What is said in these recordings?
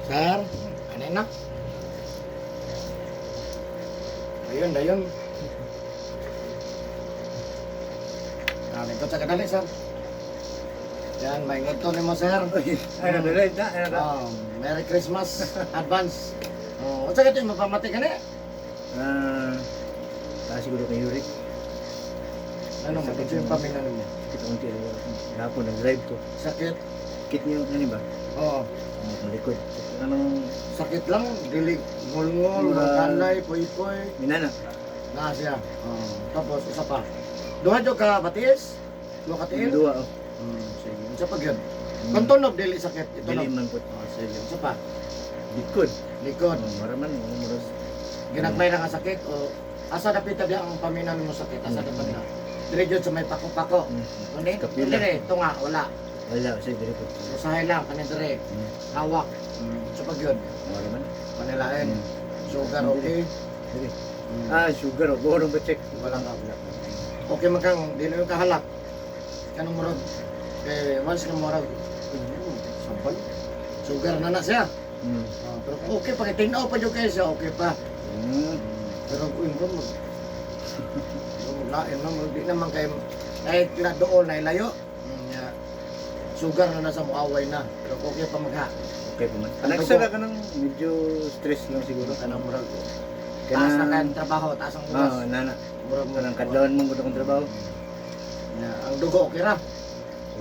Sir, ano na? Ayun, ayun. Ah, lingkod sa kadali, sir. Yan, may to nimo, sir. Ay, nadalay na, ay, nada. Oh, Merry Christmas advance. Oh, unsa ka mapamati ka ni? Ah, ah, siguro kay Yurik. Ano mo, Sakit ito yung yung- pamina nimo. Sakit akong tira. Hapon, nag-drive ko. Sakit. Kit niyo, ano ba? Oo. Ang likod. Anong, Sakit lang, dili ngulngol, magkanay, puy-puy. Minana? Na siya. Oh, tapos usa pa. Duha jud ka batiis? Duha ka tiil? Duwa, oh. Sige. Unsa pa gyud? Kung tunog dili sakit, ito Dili man po. Oh, sige. Unsa pa? Likod. Likod. Oh, maraman, mga muras. Ginagmay ra nga sakit o asa dapita di ang pamina nimo sakit? Asa dapat na? Dire jud sa may pako-pako. Kundi, Kapila. dire tunga wala. Wala, kasi dili po. Usahay lang kani dire. Hawak. Unsa pa gyud? Maraman. Panilain. Sugar okay. Dili. Ah, sugar, oh. Buo ba check? Wala ka. Okay man kang dili yung kahalak. Kanong murag eh once nga murag sabay. Sugar na na siya. Ah, pero kung okay pa kay tinaw pa jud kayo siya, okay pa. Pero kung yung mag lain no, di naman kay kahit na doon na ilayo. Yeah. Sugar na na sa muaway na. Pero kung okay pa magha. Okay pa man. Ang Nagsara ka ng medyo stress lang siguro. Kanang murag taas na kayang trabaho, taas ang oras. Ah, nana. Murag mo Kanang kadlawon mong gud akong trabaho. Yeah. Ang dugo okay ra.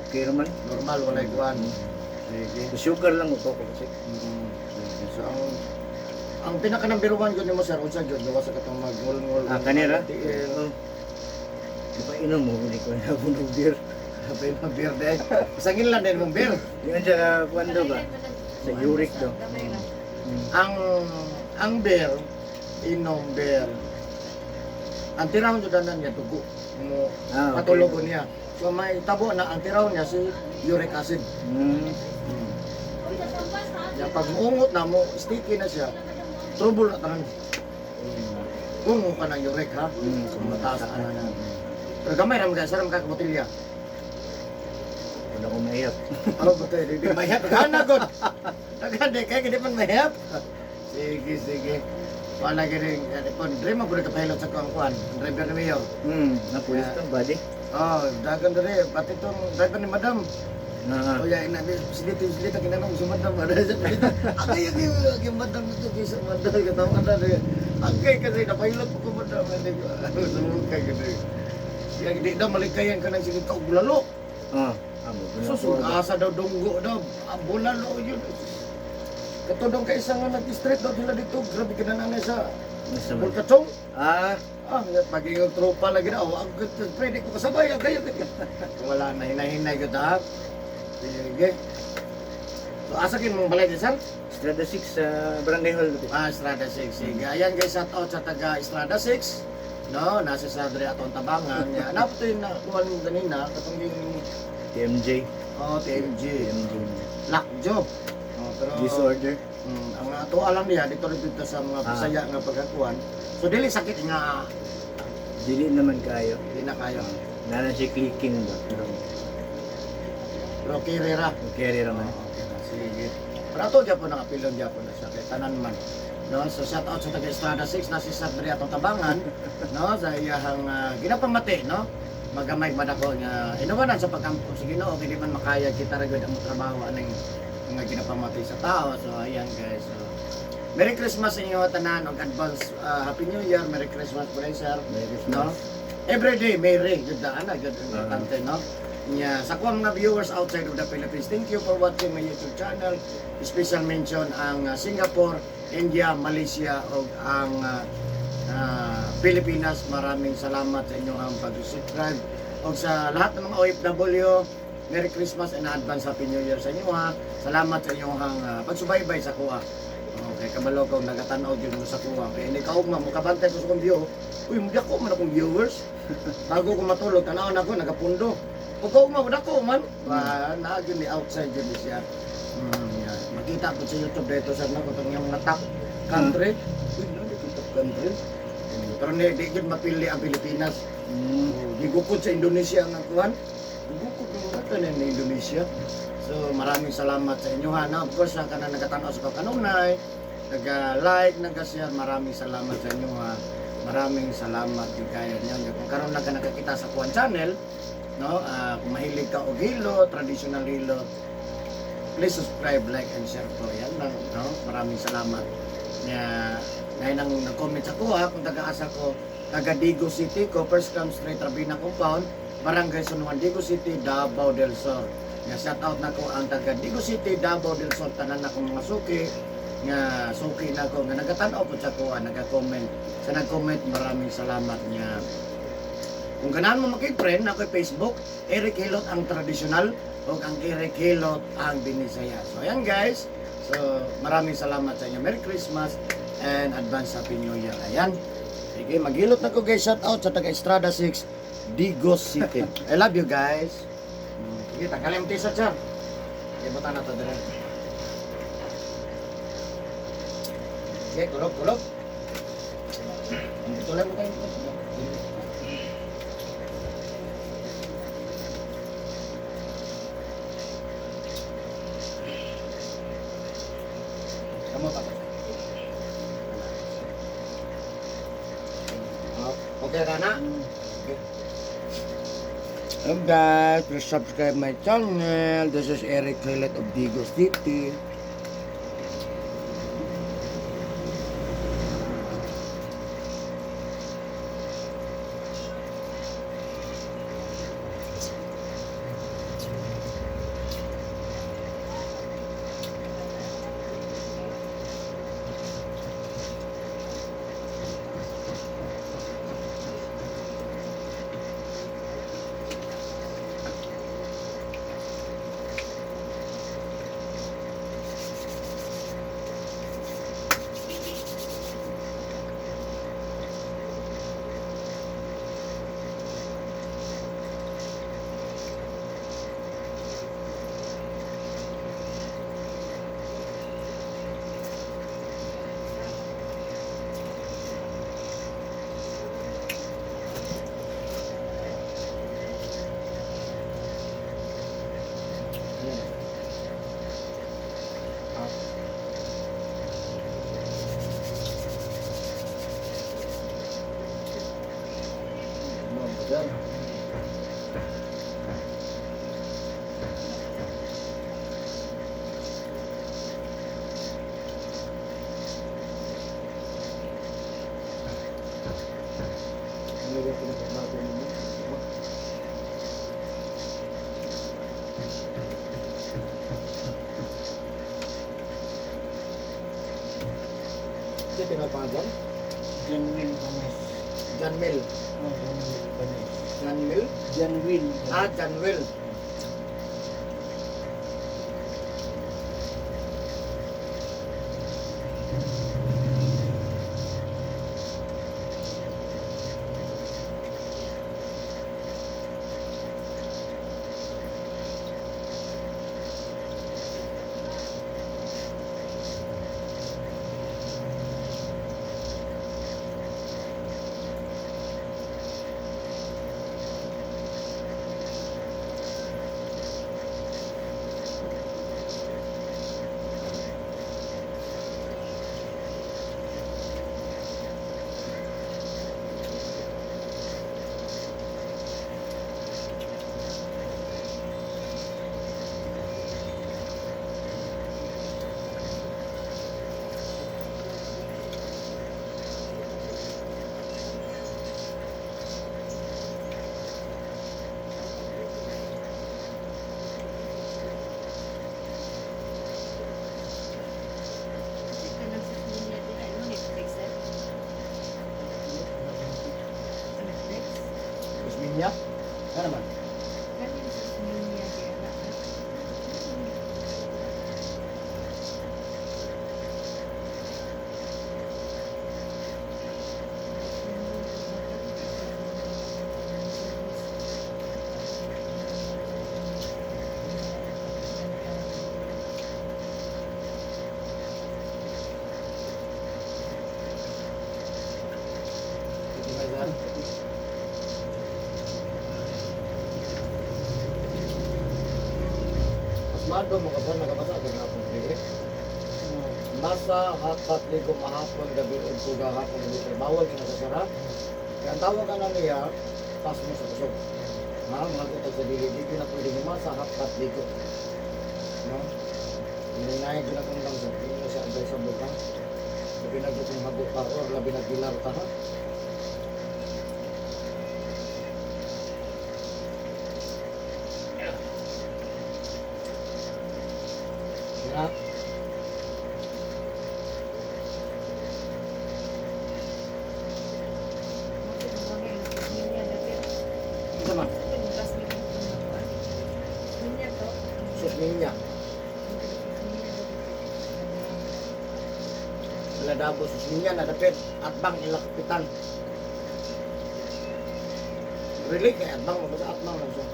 Okay raman. Normal walay kuan. Sige. Sugar lang ko ko kasi. Sige. So ang pinaka number one gyud nimo, sir, unsa gyud gawas sa katong magngulngol? Ah, kanira? Tiil. Oh. Di pa inom mo ni ko na puno beer. Sabi na beer day. Pasangin lang din mong beer. Yun siya kuan do ba? Sa uric do. Ang beer, inom beer. Ang tirahon jud na niya dugo mo Ah, okay. patulogon niya. So may tabo na ang tirahon niya si uric acid. Ya pag muungot na mo, sticky na siya. Trouble na tanan. Ungo ka ng uric ha. Kung mataas ka na na. Pero gamay ra man sir makakabotilya. Wala ko mahirap. Ano ba tayo? Di mahiyap. Gana god. Daghan di kay di man mahiyap. Sige, sige. Wala gini, pon dre mo gud kapahilot sa kuang kuan, driver ni Mayor. Na pulis to body. Oh, dagan dre, pati tong driver ni Madam. Ah. O ya ina silito silito kinanong sa Madam. Ada sa silito. Agay agay agay Madam ito kay sa Madam katawa na dre. Agay kasi napahilot ko Madam. Hindi ko sulod kay gini. Ya di daw malikayan ka ng silito og bulalo. Ah. Amo Sus, asa daw dunggo daw. Ah, bulalo yun. Katudong ka isang nga nag-street daw sila dito. Grabe ka na nanay sa Nasa man. Bulkachong. Ah, Ah, pagiging tropa lagi na. Oh, ang good pwede ko kasabay. Ang kayo. Wala na, hinahinay ko ta. Sige. So, asa kin mong balay sir? Estrada 6 sa Barangay Hall. Do. Ah, Estrada 6. Sige. Ayan guys, shout out sa taga Estrada 6. No, nasa sa dre atong tabangan. Ya, napo to yung nakuha mo ganina, katong yung TMJ. Oh, TMG. TMJ. Lockjaw. Oh, pero Disorder. Ang ato alam niya dito rin dito sa mga Bisaya nga pagkakuan. So dili sakit nga Dili naman kayo. di na kayo. Nana siya clicking ba? Pero Pero okay ra. okay ra man. Okay na, sige. Pero ato gyapon nakapilon gyapon na siya kay tanan man. No, so shout out sa taga Estrada 6 na si Sadri atong tabangan, no, sa iyahang ginapamati, no. Magamay madako nga inuwanan sa pagkampo sa Ginoo kay di man makaya kita ra gyud ang trabaho aning mga ginapamati sa tao. So ayan guys. So, Merry Christmas sa inyo tanan og advance Happy New Year, Merry Christmas po rin, sir. Merry Christmas. No? Every day, Merry. Good daan na, good importante, no? Yeah, sa kuwang mga viewers outside of the Philippines, thank you for watching my YouTube channel. Special mention ang Singapore, India, Malaysia, ug ang Pilipinas. Maraming salamat sa inyong ang pag-subscribe. O sa lahat ng mga OFW, Merry Christmas and advance Happy New Year sa inyo ha. Salamat sa inyong pagsubaybay sa kuha. Okay, kabalo ko nagatanaw gyud mo sa kuha. Kay ini kaugma mo kabantay ko sa kong view. Uy, dako man akong viewers. Bago ko matulog, tanaw na ako nagapundo. Pag kaugma ko dako man. Ba, naa gyud ni outside gyud ni siya. Yeah. Makita ko sa YouTube dito sa na kung yung mga top country. Uy, no, dito top country. Pero di gyud mapili ang Pilipinas. Oh, gigukod sa Indonesia ang kuan. Gigukod ng mga tanan ng Indonesia. So maraming salamat sa inyo ha. No? Of course, sa kanang nagatan-aw sa kanunay, naga-like, naga-share, maraming salamat sa inyo ha. Maraming salamat din kayo niyo. Kung karon lang ka nakakita sa kuan channel, no? Kung mahilig ka og hilot, traditional hilot, please subscribe, like, and share po. Yan lang, no? Maraming salamat. Nya, ngayon ang nag-comment sa kuha, kung taga-asa ko, taga Digo City ko, First Come Street, Rabina Compound, Barangay San Juan, Digo City, Davao del Sur. Nga shout out na ko ang taga Digo City, Davao del Sur, tanan na akong mga suki, nga suki na ko, nga nagatan-aw po sa kuha, nag-comment. Sa nag-comment, maraming salamat niya. Kung ganahan mo makig-friend, ako Facebook, Eric Hilot ang tradisyonal, o ang Eric Hilot ang Binisaya. So, ayan guys. So, maraming salamat sa inyo. Merry Christmas and advance Happy New Year. Ayan. Sige, maghilot na ko guys. Shout out sa taga Estrada 6, Digos City. I love you guys. Sige, tanggalin mo t-shirt, sir. Ibutan na to dire. Sige, kulog, kulog. Tuloy mo tayo. Kamu pa. Okay ka na? Okay. Hello guys, please subscribe my channel. This is Eric Hilet of Digo City. Ayan. Ah. Ano ba dyan? Ano yung pinagbago ninyo? Hindi, pinapagan? John Will Gomez. John Mill. Oh, John Will Gomez. John Mill? John Will. Ah, John Will. Sigurado mo ka ba nakabasa ka na akong dili? Masa hapat ligo mahapon gabi og tuga hapon gabi kay bawal kina sa sara. Kaya ang tawag na niya pas mo sa kusog. Ha, mga kutag sa dili di na pwede masa hapat ligo. No? Hinay ko na kung lang sa inyo sa advisable ka. Labi na kung hago ka or labi na gilar ka, ha. Sira? Isa man, susminya. Wala dabo susminya na dapit at bang ilakapitan. Really kay atbang mo basta atbang lang siya.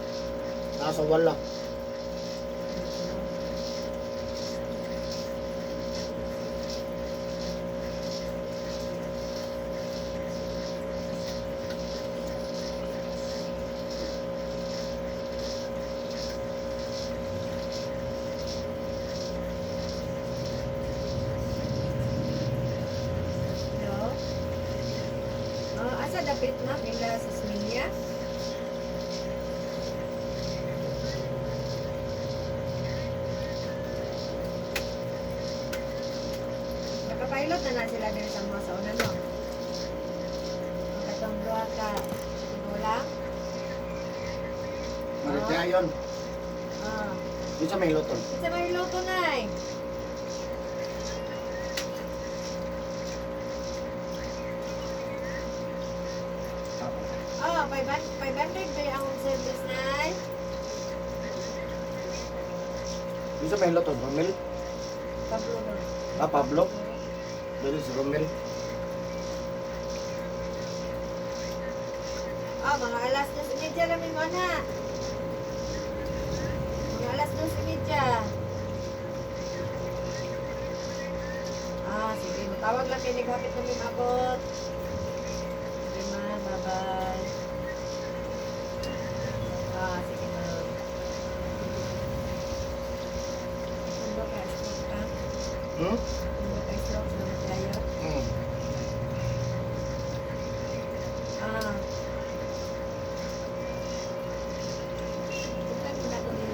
Nasa wala. Hello? Oh, asa dapit ma'am ila sa Smilia? Nakapilot na na sila din sa mga sa una, no? Ang katong duha ka tigulang. Maritayon. Ah. Di sa may loton. Sa may luto na eh. Oh, 500 ba ang service na? Di sa may loton. Romel. Pablo no. Ah, Pablo. Dito si Romel. Oh, mga 2:30 lang mo na. Mga 2:30. Ah, sige. Matawag lang kayo. Naghapit na may mabot. Sige, ma'am. Bye-bye. Ah, sige, ma'am. Tumbo ka, stroke ka. Hmm? Tumbo ka, stroke. Salamat tayo. Ah. Punta mo na ito ni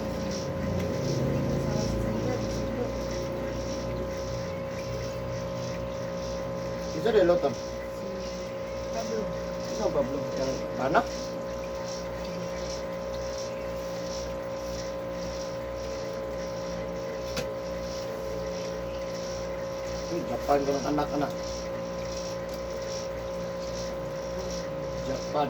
Di sa may loton. Pablo. Ikaw, Pablo. Yan, anak. Uy, Japan ko ng anak-anak. Japan.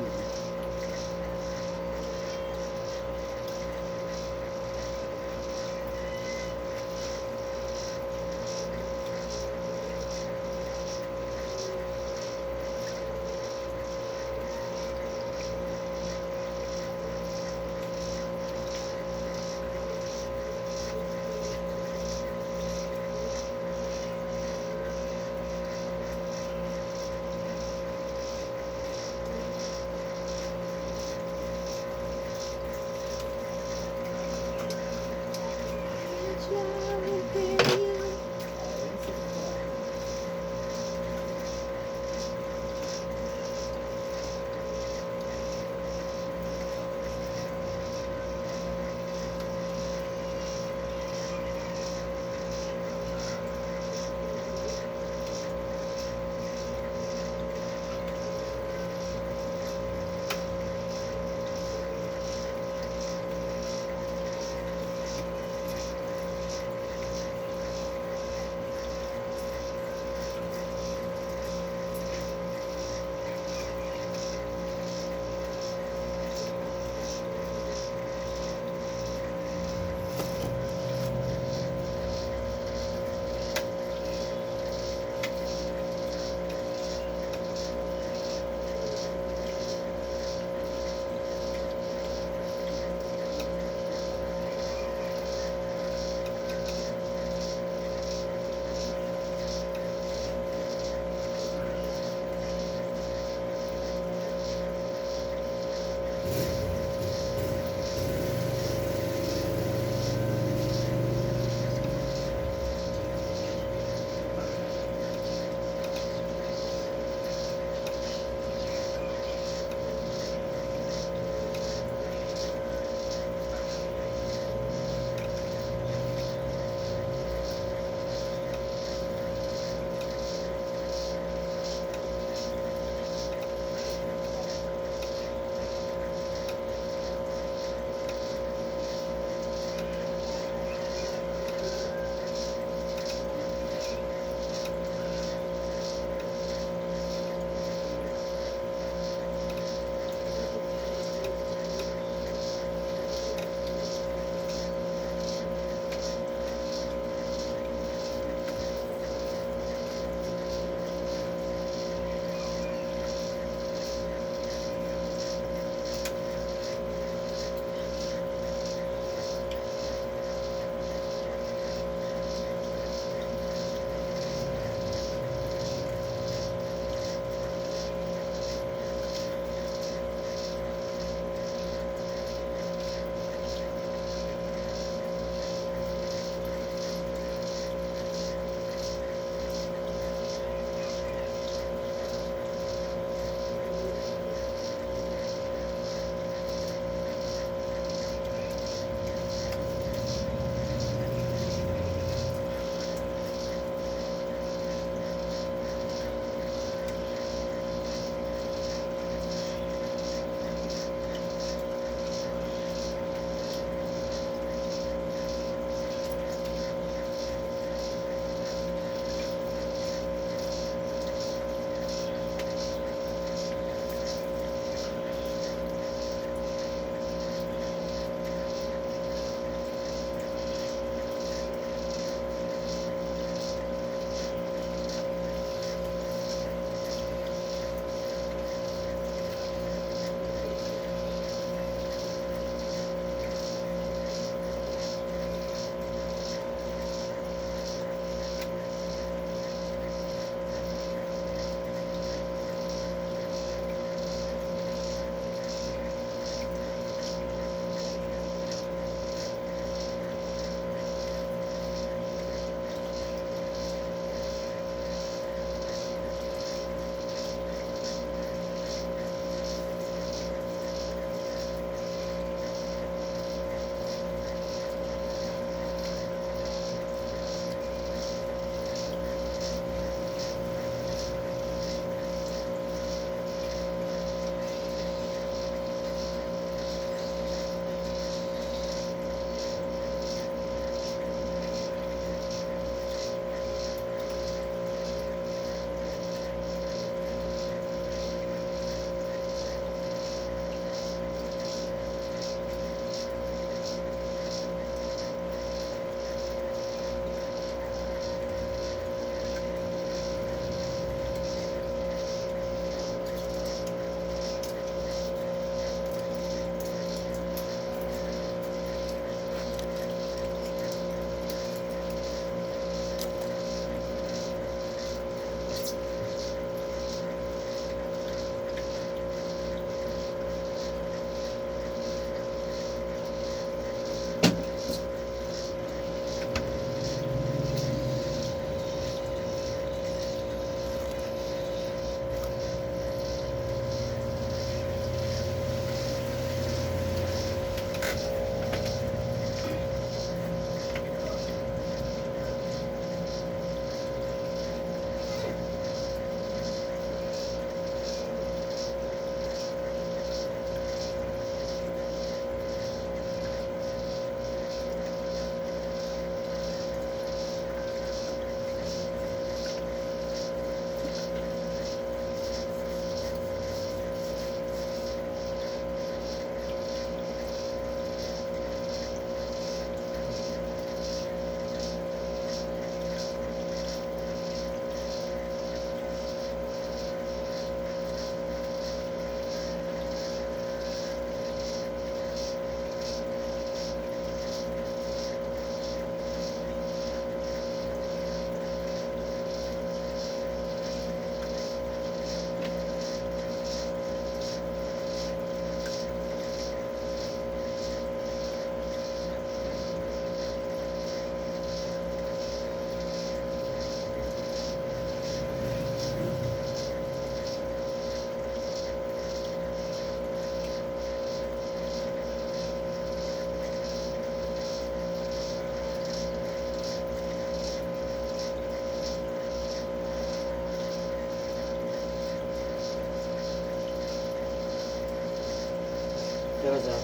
sir?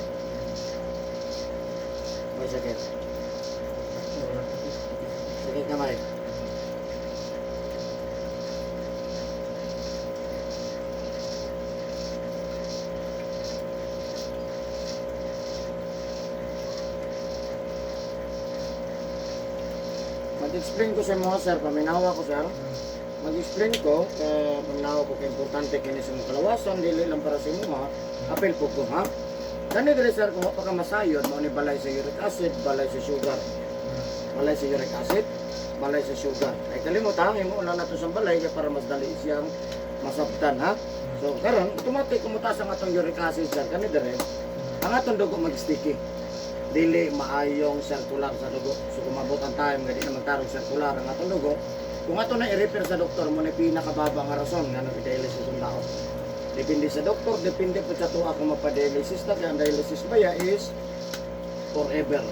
May sakit. Sakit kamay. Mag-explain ko sa mga sir, paminawa ko, sir. Mag-explain ko, kay paminawa ko kay importante kini sa mga kalawasan, dili lang para sa imo ha. Apil po ko ha. Kani diri, sir, kung wa pa ka masayod, mao ni balay sa uric acid, balay sa sugar. Balay sa uric acid, balay sa sugar. Ay kalimot ha, imo lang nato sa balay kay para mas dali siyang masabtan ha. So karon automatic kumutaas ang atong uric acid, sir, kani diri. Ang atong dugo mag-sticky, dili maayong circular sa dugo. So kung mabot ang time nga di na magtarong circular ang atong dugo, kung ato na i-refer sa doktor mo na pinakababa nga rason nga nag-dialysis ang tao. Depende sa doktor, depende po sa tuwa kung mapa-dialysis na, kaya ang dialysis ba ya is forever.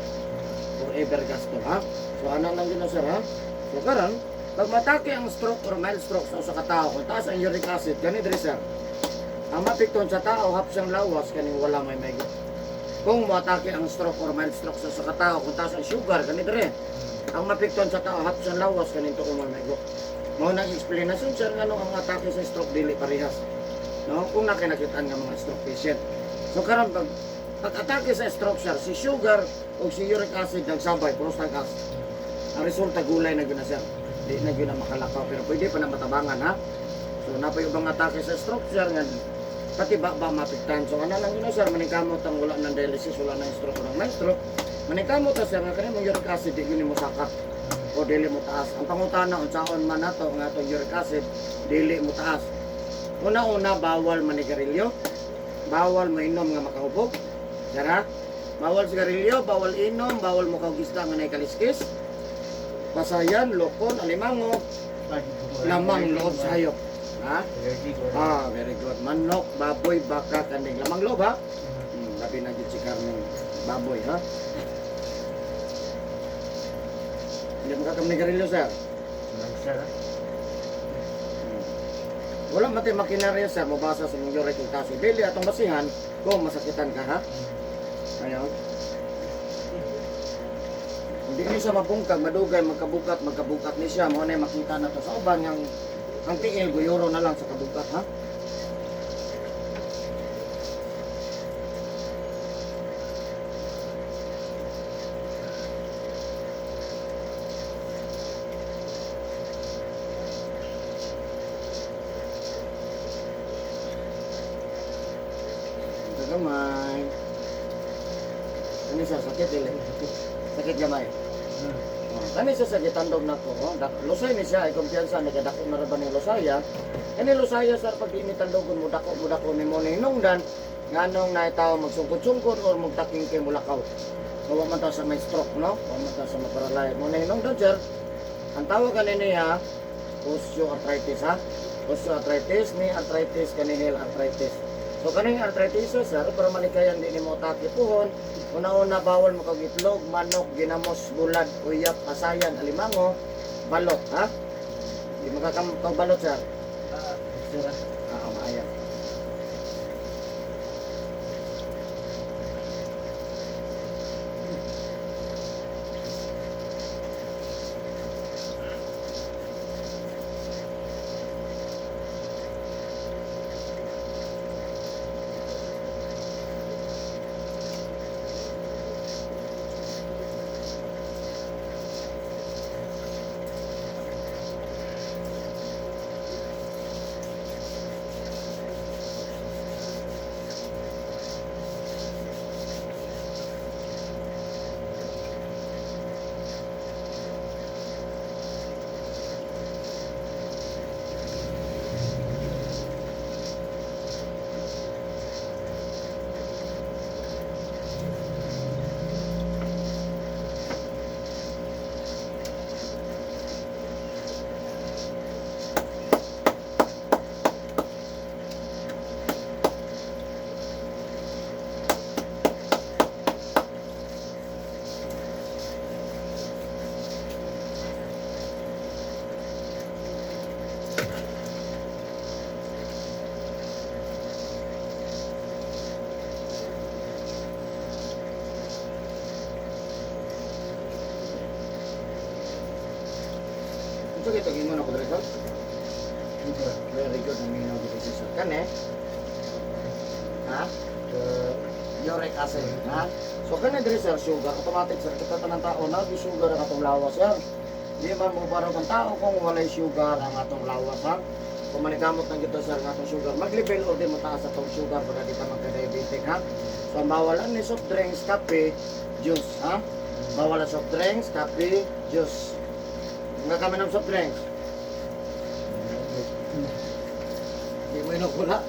Forever gasto ha. So ano lang yun na, sir, ha. So karon, pag matake ang stroke or mild stroke sa usa ka tawo, kung taas ang uric acid, gani diri, sir. Ang mapikton sa tao, hapsang lawas, kaning wala may maigo. Kung moatake ang stroke or mild stroke sa usa ka tawo, kung taas ang sugar, gani diri. Ang mapikton sa tao, hapsang lawas, kaning tuo may maigo. Mao nang explanation, sir, ngano ang atake sa stroke dili parehas. No? Kung nakinakitaan nga mga stroke patient. So karon pag pag-atake sa stroke, sir, si sugar o si uric acid nagsabay, puros tagas. Ang resulta gulay na gyud na, sir. Di na gyud na makalakaw pero pwede pa na matabangan ha. So napay ubang atake sa stroke, sir, nga pati ba ba mapiktan. So ano lang yun na, sir, maningkamot ang wala ng dialysis, wala ng stroke, wala ng stroke. Maningkamot ta, sir, nga kani mong uric acid di gyud nimo saka o dili mo taas. Ang pangutana unsaon man nato nga atong uric acid dili mo taas. Una-una, bawal manigarilyo, bawal mainom nga makahubog. Sara? Bawal sigarilyo, bawal inom, bawal mo isda nga naikaliskis. Pasayan, lokon, alimango, lamang loob sa hayop. Ha? Ah, very good. Manok, baboy, baka, kanding. Lamang loob ha? Labi na jud si karne baboy ha. Hindi makakamnigarilyo, sir. Sir. Wala matay makinarya, sir, mabasa sa mong uric acid. Dili atong basihan kung masakitan ka ha. Ayaw. Hindi ni siya mabungkag, madugay, magkabukat, magkabukat ni siya. Mao na makita na to sa uban ang tiil, guyoro na lang sa kabukat ha. Sa gamay. Ano siya, sakit dili? Sakit gamay. Oh, kani siya sa gitandog nako, oh. Lusay ni siya, ay kumpiyansa ni kadako na ra ba ni Lusaya. Kani Lusaya, sir, pag di ni tandogon mo dako ni mo ni hinungdan nganong naitaw magsungkod-sungkod or magtaking kay mulakaw. So wa man ta sa may stroke, no? Wa man ta sa maparalay. Mo na hinungdan, sir. Ang tawag kani niya osteoarthritis ha. Osteoarthritis ni arthritis kani nail arthritis. So kaning arthritis, sir, para malikayan di nimo atake puhon, una-una bawal mo kag itlog, manok, ginamos, bulad, uyap, asayan, alimango, balot ha. Di makakam balot, sir. Ah, sir. Ah, maayo. Ingon ako diri, sir. Very good, naminaw dito si sir. Kani? Ha? Uric acid, ha? So kani diri, sir, sugar, automatic, sir, kita tanang tao na di sugar ang atong lawas, sir. Di man mo barog ang tao kung walay sugar ang atong lawas, ha? Kung manikamot ng kita, sir, nga atong sugar, mag-level or di mo taas atong sugar para di ta magka-diabetic, ha? So ang bawal ni soft drinks, kape, juice, ha? Bawal ang soft drinks, kape, juice. Nga kami ng soft drinks. Di mo inukula.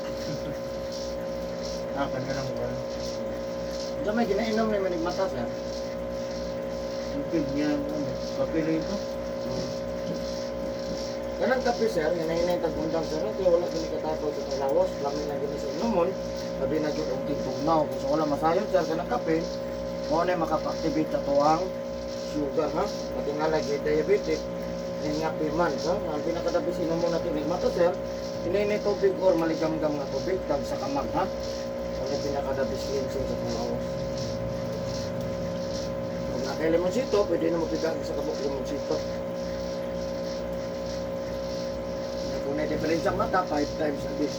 Ah, kanya lang ba? Diyan may ginainom ni manigmata, sir. Tubig niya, ano, kape lang ito. Kanang kape, sir, hinahinay tagundang, sir, kaya wala gini katapos sa itong lawas, lami na gini sa inumon, sabi na gyud og tigtugnaw. Kung sa wala masayod, sir, kanang kape, mao na makapa-activate sa tuwang sugar, ha? Pati nga lagi diabetic, yun nga man, sir. Ang pinakadabis inumon natin ni mata, sir, hinahinay tubig or maligamgam nga tubig, tag sa kamag, ha? Wala pinakadabis cleansing sa itong lawas. Kung nakay limonsito, pwede na mapiga sa kabuk limonsito. Kung may diferensya ang mata, 5 times a day.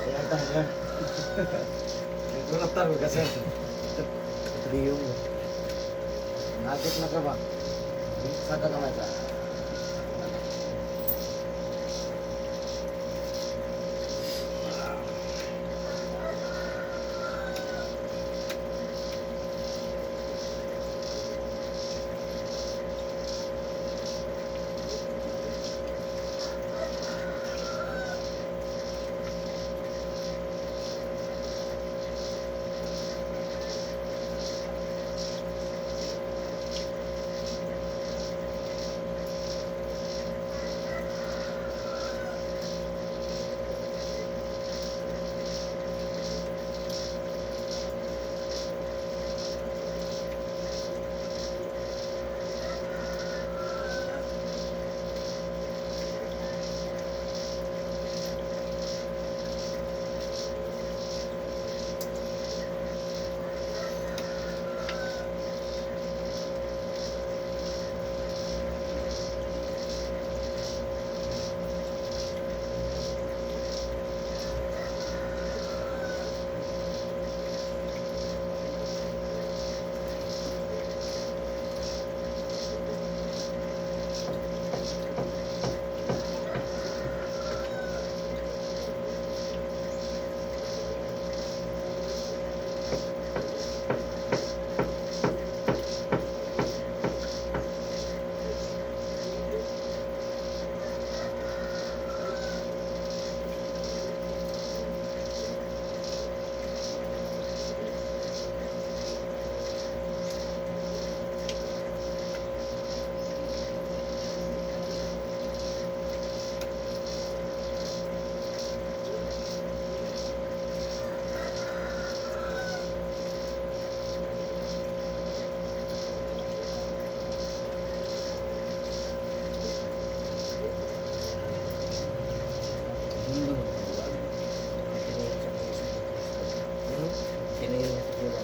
Ayan ta, ayan. Nagulatan ko kasi. Trio mo. Natik na ka ba? Sa ka naman sa? Hindi mo magawa. Tinayang sa Kristo. Tinayang sa Kristo.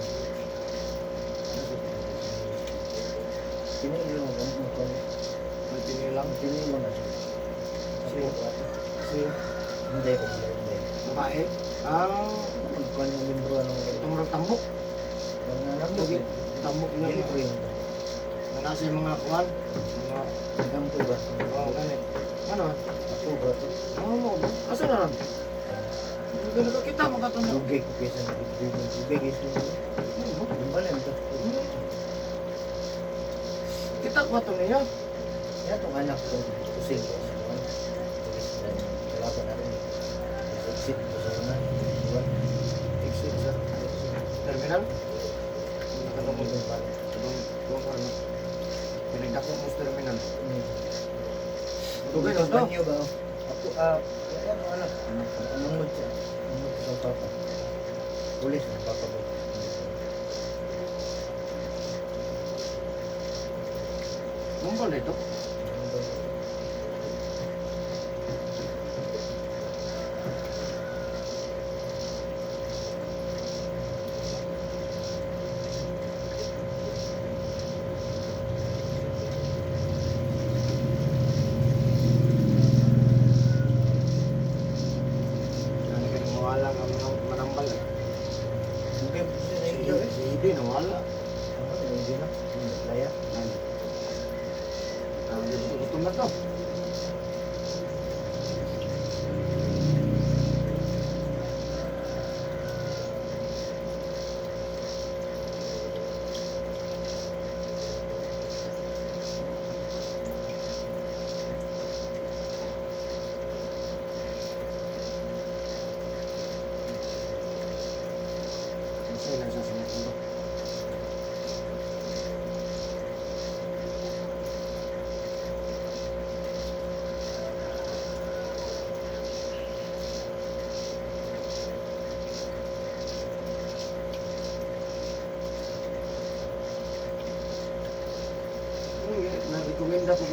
Tinayang mo mo ko. May tinilang. Tinayang na siya. Si? Ako, Si hindi ko hindi. Babae? Ah, Magkuhan yung membro anong itong murag tambok. Mga nambok. Lagi, tambok niya. Dili ko yun. Wala siya mga kuwan. Mga, Nagampo ba? oh, ganit. Ano? Ako ba to? Ano mo ba? Asa na ron? Hindi ka nakakita, magkatulog. Lugay ko kaysa nag-lugay kaysa. Lumbalan to. Kita ko ito niya. Kaya itong anak ko, kusin ko sa kuwan. Tulis na kalaban na rin. Exit ko sa una. Diba? Exit sa terminal. Nakatulog. Lumbalan. Itong kuwan. Pinagdako mo sa terminal. Tugay Tugay na to. Banyo ba? Ako, yan ang anak. Anong siya? Anong sa papa? Pulis ng papa ko. Mumbol na ito. Yan ka nawala nga mga manambal eh. Lugay po siya na Si iyo eh. si Ibi nawala. Ano, hindi na. Laya. Ano? Ah, gutom na to. Kasi nasa sinakong.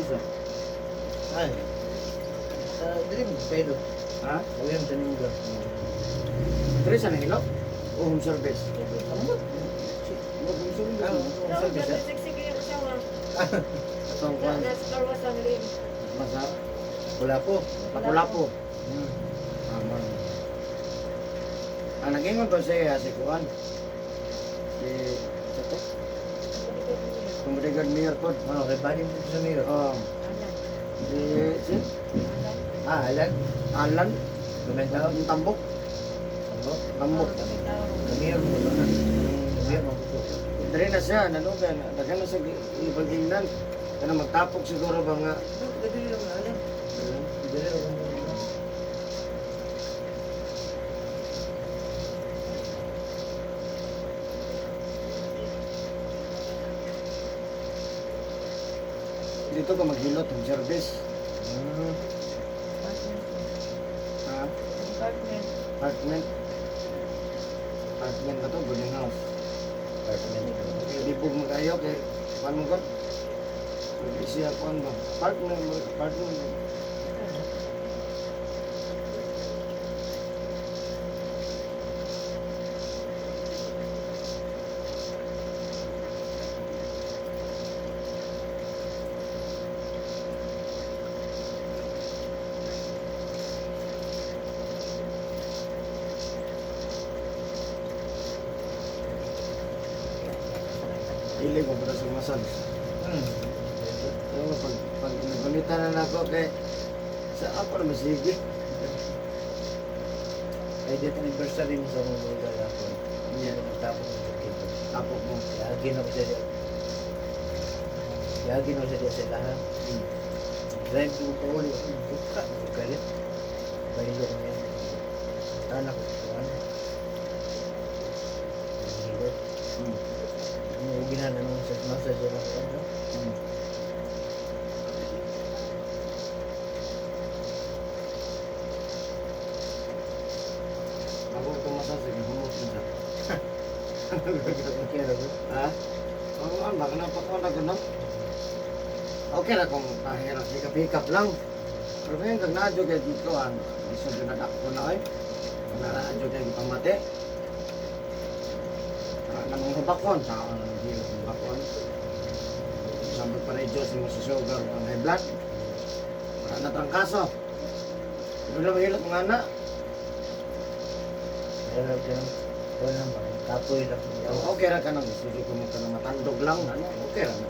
Unsa? Ay. Sa dili mo pero. Ha? Uyam sa nimo ga. Diri sa nahilo? O home service? Amot. Mo home service. Ah, No? home No, service. Ah. siksik yung asawa. Atong kuan. Nasa karwas ang lim. Masa Wala po. Lapu-lapu. Hmm. Tama. Ang nagingon ko siya si kuan. Si sa to? Kumudigan mayor pod. Ah, okay, bali mo sa mayor. Oh, Alan. si si Alan. Ah, Alan. Alan Kumenta. ang tambok, Ano? tambok. Sa mayor mo to na. Sa mayor mo to. Diri na siya nanugan, daghan na siya ibagingnan. Kana magtapok siguro ba nga. Dili lang Alan. Dili lang. Dito ka maghilot home service. Hmm. Ha? Apartment. Apartment. Apartment ba to? Boarding house. Apartment. Kay libog mo kayo kay kuan mo kon. Siya kuan ba? Apartment, apartment. Dili ko para sa massage. Pero pag nagunita na nako kay sa ako na masige. Ay, dito anniversary mo sa mga lugar ako. Yeah. Nagtapos ng dito. Tapok mo. Yagi na ko siya diya. Yagi na ko siya diya sa lahat. Drive ko pa uli. Buka. Bukalit. Baylo ko niya. Tanak ko. Ano? Hilot. Ano ginawa nung sa massage lang ako. Ano? Ako ito massage, humot na siya. Okay, ra ba? Ha? Oo, ano, baka napakaon na gano'n. Okay na kung kahirap, hikap-hikap lang. Pero ngayon, kag naadyo kay dito, ang isang dyan na na ay. Naadyo kay pamate. Nang hubakon, sa ang hilot ng bakon. Sample pa rin Diyos, yung susugar ang high blood. Para natrangkaso. Wala mahilot mga anak. Pero ganun. Wala naman. Kapoy lang. Okay ra ka nang gusto ko mo ka na matandog lang ano, okay ra na.